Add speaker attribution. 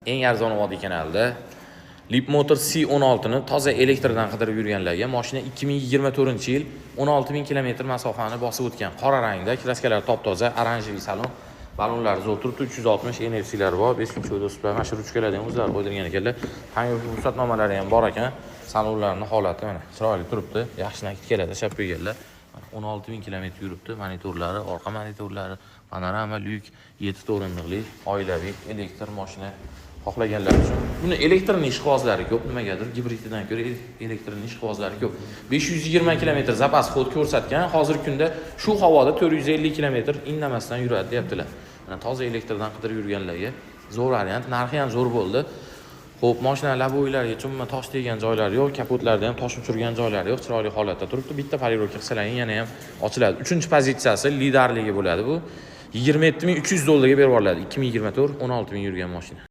Speaker 1: Eng arzon Vodiy kanalida Leapmotor C16 ni toza elektrdan qidirib yurganlarga mashina. 2024-yil, 16 ming kilometr masofani bosib o'tgan, qora rangda, краска lari top toza, оранжевый salon, balonlari zo'r turibdi, 360 NFC'lari bor, бесключевой доступ lar, mana shu ruchkalarni ham o'zlari qo'ydirgan ekanlar. Ruxsatnomalari ham bor ekan. Salonlarini holati mana chiroyli turibdi, yaxshi накидка lar tashlab qo'yganlar. Mana, 16 ming kilometr yuribdi, monitorlari, orqa monitorlari, panorama lyuk, 7 o'rindiqli oilaviy elektr mashina xohlaganlar uchun. Buni elektrni ishqibozlari ko'p, nimagadir gibrididan ko'ra elektrni ishqibozlari ko'p. 520 kilometr запас ход ko'rsatgan, hozirgi kunda shu havoda 450 kilometr indamasdan yuradi deyaptilar. Mana, toza elektrdan qidirib yurganlarga zo'r variant, narxi ham zo'r bo'ldi. Xo'p, mashina лобовой lariga umuman tosh tegan joylari yo'q, kapotlarda ham tosh uchirgan joylari yo'q, chiroyli holatda turibdi. Bitta полировка qilsalaring, yana ham ochiladi. Uchinchi pozitsiyasi lidarligi bo'ladi bu. 27 300 dollarga berib yuboriladi. 2024, 16 ming yurgan mashina.